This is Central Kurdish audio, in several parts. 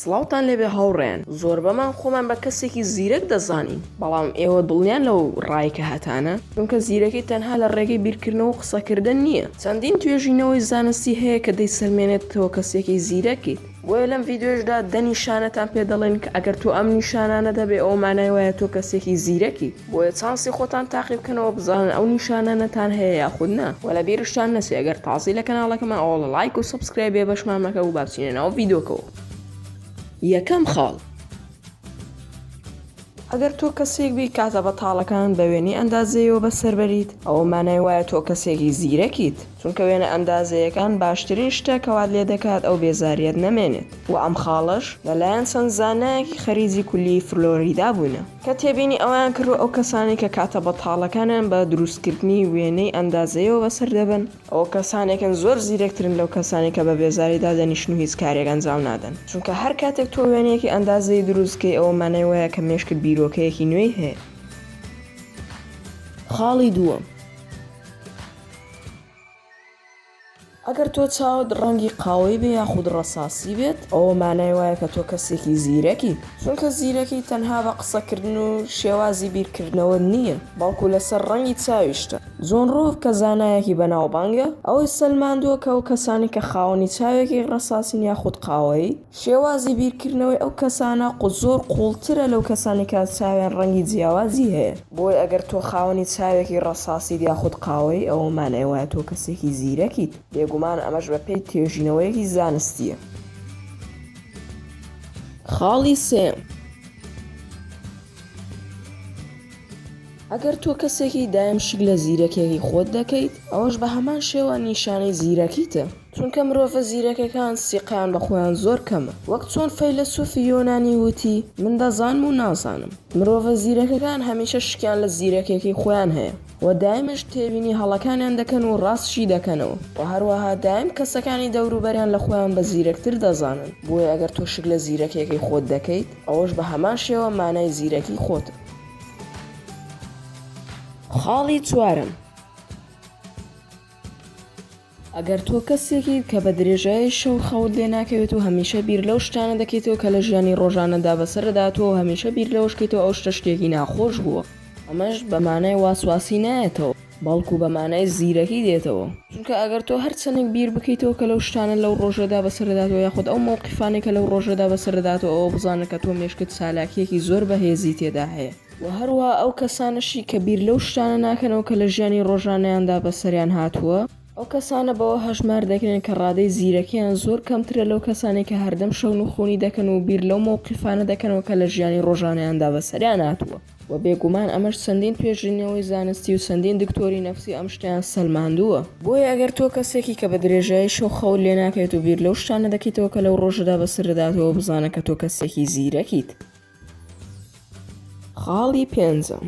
سڵاوتان لێبێ هاوڕێیان، زۆربەمان خۆمان بە کەسێکی زیرەک دەزانین، بەڵام ئێوە دڵنیان لەو ڕای کە هەتانە؟ چونکە زیرەکی تەنها لە ڕێگەی بیرکردنەوە و قسەکردن نییە، چەندین توێژینەوەی زانستی هەیە کە دەیسەلمێنێت تۆ کەسێکی زیرەکیت، بۆیە لەم ڤیدیۆیەشدا دە نیشانەتان پێ دەڵێین کە ئەگەر تۆ ئەم نیشانانەت هەبێ ئەوە مانای وایە تۆ کەسێکی زیرەکیت. بۆیە چانسی خۆتان تاقی بکەنەوە بزانن ئەو نیشانانەتان هەیە یاخود نا وە لە بیرشتان نەچێ ئەگەر تازەی لە کەناڵەکەمان ئەوە لە لایک و subscribe بێ بەشمان مەکە و با بچینە ناو ڤیدۆکەوە. یەکەم خاڵ. ئەگەر تۆ کەسێک بیت کاتە بەتاڵەکانت بە وێنەی ئەندازەیەوە بەسەر بەریت ئەوە مانای وایە تۆ کەسێکی زیرەکیت چونکە وێنە ئەندازەیەکان باشترین شتە کە وات لێدەکات ئەو بێزاریەت نەمێنێت وە ئەم خاڵەش لەلایەن چەند زانایەکی خەریجی کولیەی فلۆریدا بوونە. کە تێبینی ئەوەیان کردووە ئەو کەسانەی کە کاتە بەتاڵەکانیان بە دروستکردنی وێنەی ئەندازەیەوە بەسەر دەبەن، ئەوە کەسانێکن زۆر زیرەکترن لەو کەسانەی کە بە بێزاری دادەنیشن و هیچ کارێک ئەنجام نادەن، چونکە هەر کاتێک تۆ وێنەیەکی ئەندازەیی دروست بکەی ئەوە مانای وایە کە مێشکت بیرۆکەیەکی نوێی هەیە. خاڵی دووەم. ئەگەر تۆ چاوت ڕەنگی قاوەی بێ یاخود ڕەساسی بێت ئەوە مانای وایە کە تۆ کەسێکی زیرەکیت، چونکە زیرەکی تەنها بە قسەکردن و شێوازی بیرکردنەوە نییە بەڵکو لەسەر ڕەنگی چاویشتە. جۆن ڕۆف کە زانایەکی بەناوبانگە ئەوەی سەلماندووە کە ئەو کەسانەی کە خاوەنی چاوێکی ڕەساسین یاخود قاوەیی، شێوازی بیرکردنەوەی ئەو کەسانە زۆر قووڵترە لەو کەسانەی کە چاویان ڕەنگی جیاوازی هەیە، بۆیە ئەگەر تۆ خاوەنی چاوێکی ڕەساسیت یاخود قاوەیی ئەوە مانای وایە تۆ کەسێکی زیرەکیت، بێگومان ئەمەش بەپێی توێژینەوەیەکی زانستییە. خاڵی سێیەم. ئەگەر تۆ کەسێکی دایم شک لە زیرەکیەکەی خۆت دەکەیت، ئەوەش بە هەمان شێوە نیشانەی زیرەکیتە، چونکە مرۆڤە زیرەکەکان سیقەیان بە خۆیان زۆر کەمە، وەک چۆن فەیلەسوفی یۆنانی وتی، من دەزانم و نازانم. مرۆڤە زیرەکەکان هەمیشە شکیان لە زیرەکیەکەی خۆیان هەیە و دایمش تێبینی هەڵەکانیان دەکەن و ڕاستشی دەکەنەوە و هەروەها دایم کەسەکانی دەوروبەریان لە خۆیان بە زیرەکتر دەزانن، بۆیە ئەگەر تۆ شک لە زیرەکیەکەی خۆت دەکەیت، ئەوەش بە هەمان شێوە مانای زیرەکی خۆتە. خاڵی چوارەم، ئەگەر تۆ کەسێکیت کە بە درێژایی شەو خەوت لێ ناکەوێت و هەمیشە بیر لەو شتانە دەکەیتەوە کە لە ژیانی ڕۆژانەدا بەسەرت هاتووە و هەمیشە بیر لەوەش کەیتەوە ئەو شتە شتێکی ناخۆش بووە، ئەمەش بە مانای واسواسی نایەتەوە، بەڵکو بە مانای زیرەکی دێتەوە، چونکە ئەگەر تۆ هەر چەندێک بیر بکەیتەوە کە لەو شتانە لەو ڕۆژەدا بەسەرت هاتووە یاخود ئەو مەوقیفانەی کە لەو ڕۆژەدا بەسەرت هاتووە ئەوە بزانە کە تۆ مێشکت چالاکییەکی زۆر بەهێزی تێدا هەیە. وە هەروەها ئەو کەسانەشی کە بیر لەو شتانە ناکەنەوە کە لە ژیانی ڕۆژانەیاندا بەسەریان هاتووە، ئەو کەسانە بەوە هەژمار دەکرێن کە ڕادەی زیرەکیان زۆر کەمترە لەو کەسانەی کە هەردەم شەونخونی دەکەن و بیر لەو مەوقیفانە دەکەنەوە کە لە ژیانی ڕۆژانەیاندا بەسەریان هاتووە. وە بێگومان ئەمەش چەندین توێژینەوەی زانستی و چەندین دکتۆری نەفسی ئەم شتەیان سەلماندووە. بۆیە ئەگەر تۆ کەسێکی کە بە درێژایی شەو خەوت لێ ناکەوێت و بیر لەو شتانە دەکەیتەوە کە لەو ڕۆژەدا بەسەرت هاتووە بزانە کە تۆ کەسێکی زیرەکیت. خاڵی پێنجەم،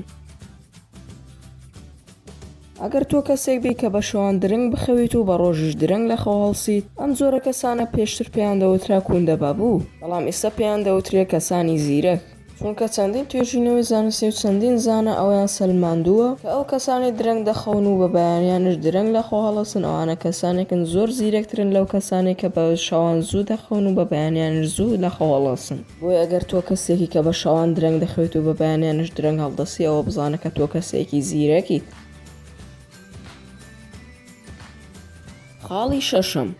ئەگەر تۆ کەسێک بیت کە بە شەوان درەنگ بخەویت و بە ڕۆژیش درەنگ لە خەو هەڵسیت، ئەم جۆرە کەسانە پێشتر پێیان دەوترا کوندەبابوو، بەڵام ئیستا پێیان دەوترێ کەسانی زیرەک، چونکە چەندین توێژینەوەی زانستی و چەندین زانا ئەوەیان سەلماندووە کە ئەو کەسانەی درەنگ دەخەون و بە بەیانیانش درەنگ لە خەو هەڵەسن ئەوانە کەسانێکن زۆر زیرەکترن لەو کەسانەی کە بە شەوان زوو دەخەون و بە بەیانیانش زوو لە خەو هەڵەسن. بۆیە ئەگەر تۆ کەسێکی کە بە شەوان درەنگ دەخەویت و بە بەیانیانش درەنگ هەڵدەسی ئەوە بزانە کە تۆ کەسێکی زیرەکیت. خاڵی شەشەم،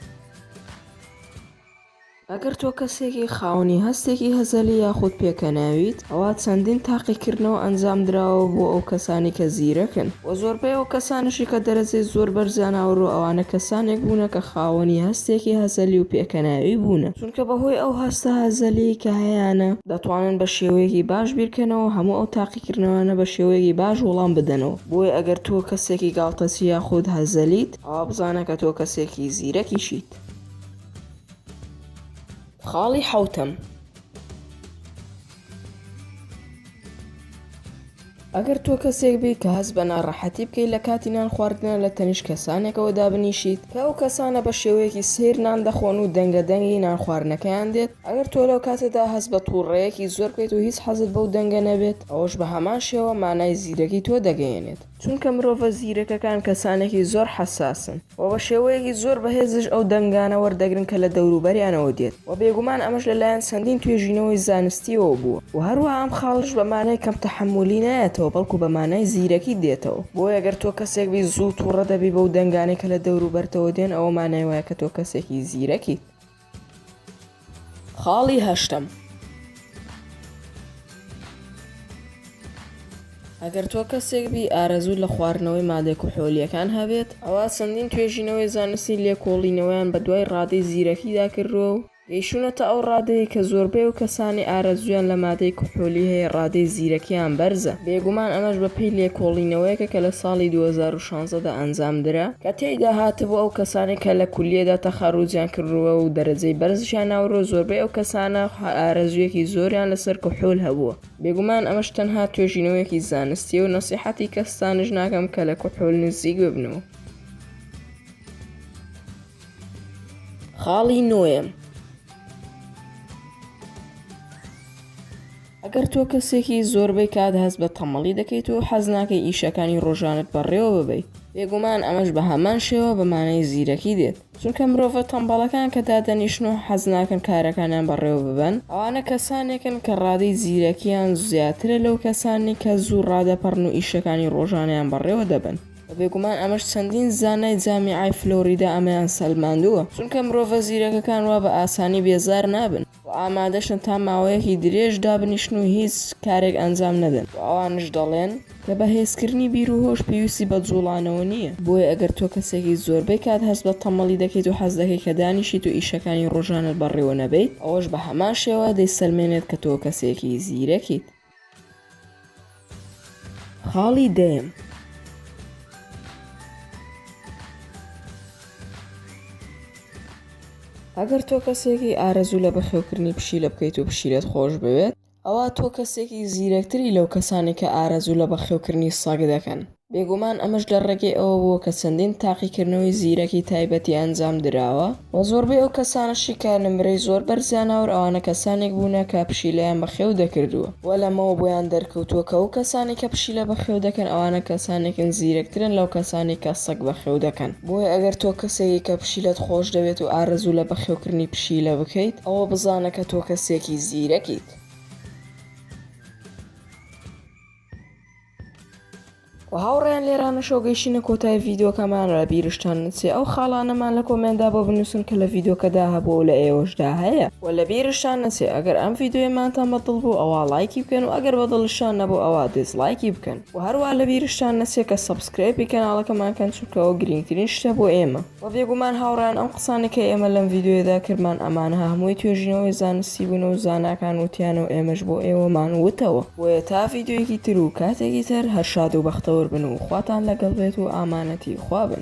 ئەگەر تۆ کەسێکی خاوەنی هەستێکی هەزەلی یاخود پێکەناویت ئەوا چەندین تاقیکردنەوە ئەنجام دراوە بۆ ئەو کەسانەی کە زیرەکن وە زۆربەی ئەو کەسانەشی کە دەرەجەی زۆر بەرزیان هاوردوە ئەوانە کەسانێک بوونە کە خاوەنی هەستێکی هەزەلی و پێکەناوی بوونە. چونکە بەهۆی ئەو هەستە هەزەلیەی کە هەیانە دەتوانن بە شێوەیەکی باش بیرکەنەوە و هەموو ئەو تاقیکردنەوانە بە شێوەیەکی باش وەڵام بدەنەوە، بۆیە ئەگەر تۆ کەسێکی گاڵتەچی یاخود هەزەلیت ئەوا بزانە کە تۆ کەسێکی زیرەکیشیت. خاڵی حەوتەم، ئەگەر تۆ کەسێک بیت کە هەست بە ناڕەحەتی بکەیت لە کاتی نان خواردنە لە تەنیشت کەسانێکەوە دابنیشیت کە ئەو کەسانە بە شێوەیەکی سەیر نان دەخۆن و دەنگە دەنگی نان خواردنەکەیان دێت، ئەگەر تۆ لەو کاتەدا هەست بە توڕەیەکی زۆر بکەیت و هیچ حەزت بەو دەنگە نەبێت ئەوەش بە هەمان شێوە مانای زیرەکی تۆ دەگەیەنێت. چونکە مرۆڤە زیرەکەکان کەسانێکی زۆر حەساسن و بە شێوەیەکی زۆر بەهێزش ئەو دەنگانە وەردەگرن کە لە دەوروبەریانەوە دێت و بێگومان ئەمەش لەلایەن چەندین توێژینەوەی زانستیەوە بووە و هەروەها ئەم خاڵەش بە مانای کەم تەحەمولی نایەتەوە بەڵکو بە مانای زیرەکی دێتەوە. بۆیە گەر تۆ کەسێک بی زوو توڕە دەبی بەو دەنگانەی کە لە دەوروبەرتەوە دێن ئەوە مانای وایە کە تۆ کەسێکی زیرەکیت. خاڵی هەشتەم، ئەگەر تۆ کەسێک بی ئارەزووت لە خواردنەوەی مادە کحولییەکان هەبێت، ئەوا چەندین توێژینەوەی زانستی لێکۆڵینەوەیان بەدوای ڕادەی زیرەکیدا کردووە و گەیشتوونەتە ئەو ڕادەیەی کە زۆربەی ئەو کەسانەی ئارەزوویان لە مادەی کحولی هەیە ڕادەی زیرەکییان بەرزە، بێگومان ئەمەش بەپێی لێکۆڵینەوەیەکە کە لە ساڵی 2016 دا ئەنجامدرا، کە تێیدا هاتبوو ئەو کەسانەی کە لە کولیەدا تەخەروجیان کردووە و دەرەجەی بەرزیشیان ناورووە زۆربەی ئەو کەسانە ئارەزوویەکی زۆریان لەسەر کحول هەبووە. بێگومان ئەمەش تەنها توێژینەوەیەکی زانستییە و نەسیحەتی کەستانش ناکەم کە لە کحول نزیک ببنەوە. خاڵی نۆیەم، ئەگەر تۆ کەسێکی زۆربەی کات هەست بە تەمەڵی دەکەیت و حەز ناکەی ئیشەکانی ڕۆژانەت بەڕێوە ببەیت، بێگومان ئەمەش بە هەمان شێوە بە مانای زیرەکی دێت، چونکە مرۆڤە تەمبەڵەکان کە دادەنیشن و حەز ناکەن کارەکانیان بەڕێوە ببەن، ئەوانە کەسانێکن کە ڕادەی زیرەکییان زیاترە لەو کەسانەی کە زوو ڕادەپەڕن و ئیشەکانی ڕۆژانەیان بەڕێوە دەبەن. وە بێگومان ئەمەش چەندین زانای جامیعەی فلۆریدا ئەمەیان سەلماندووە، چونکە مرۆڤە زیرەکەکان وا بە ئاسانی بێزار نابن و ئامادەشن تا ماوەیەکی درێژ دابنیشن و هیچ کارێک ئەنجام نەدەن، وە ئەوانش دەڵێن کە بەهێزکردنی بیر و هۆش پێویستی بە جوڵانەوە نییە، بۆیە ئەگەر تۆ کەسێکی زۆربەی کات هەست بە تەمەڵی دەکەیت و حەز دەکەیت کە دانیشیت و ئیشەکانی ڕۆژانەت بەڕێوە نەبەیت، ئەوەش بە هەمان شێوە دەیسەلمێنێت کە تۆ کەسێکی زیرەکیت. خاڵی دەیەم، ئەگەر تۆ کەسێکی ئارەزوو لە بەخێوکردنی پشیلە بکەیت و پشیلەت خۆش بوێت، ئەوا تۆ کەسێکی زیرەکتری لەو کەسانەی کە ئارەزوو لە بەخێوکردنی سەگ دەکەن. بێگومان ئەمەش لە ڕێگەی ئەوە بووە کە چەندین تاقیکردنەوەی زیرەکی تایبەتی ئەنجام دراوە، وە زۆربەی ئەو کەسانەشی کە نمرەی زۆر بەرزیان هاورد ئەوانە کەسانێک بوونە کە پشیلەیان بەخێو دەکردووە، وە لەمەوە بۆیان دەرکەوتووە کە ئەو کەسانەی کە پشیلە بەخێو دەکەن ئەوانە کەسانێکن زیرەکترن لەو کەسانەی کە سەگ بەخێو دەکەن. بۆیە ئەگەر تۆ کەسێکی کە پشیلەت خۆش دەوێت و ئارەزوو لە بەخێوکردنی پشیلە بکەیت ئەوە بزانە کە تۆ کەسێکی زیرەکیت. وە هاوڕێیان لێرانەشەوە گەیشتینە کۆتای ڤیدیۆکەمان لە بیرشتان نەچێ ئەو خاڵانەمان لە comment دا بۆ بنووسن کە لە ڤیدیۆکەدا هەبووە و لە ئێوەشدا هەیە وە لە بیرشتان نەچێ ئەگەر ئەم ڤیدیۆیەمانتان بە دڵ بوو ئەوا ڵایکی بکەن و ئەگەر بە دڵشتان نەبوو ئەوا dislike ی بکەن وە هەروا لە بیرشتان نەچێ کە subscribe ی کەناڵەکەمان کەن چونکە ئەوە گرینگترین شتە بۆ ئێمە. وە بێگومان هاوڕێیان ئەم قسانەی کە ئێمە لەم ڤیدیۆیەدا کردمان ئەمانە هەمووی توێژینەوەی زانستی بوون و زاناکان وتیانە و ئێمەش بۆ ئێوەمان وتەوە. بۆیە تا ڤیدیۆیەکی تر و کاتێکی تر هەر شاد و بەختەوەر بن و خواتان لەگەڵ بێت و ئامانەتی خوا بن.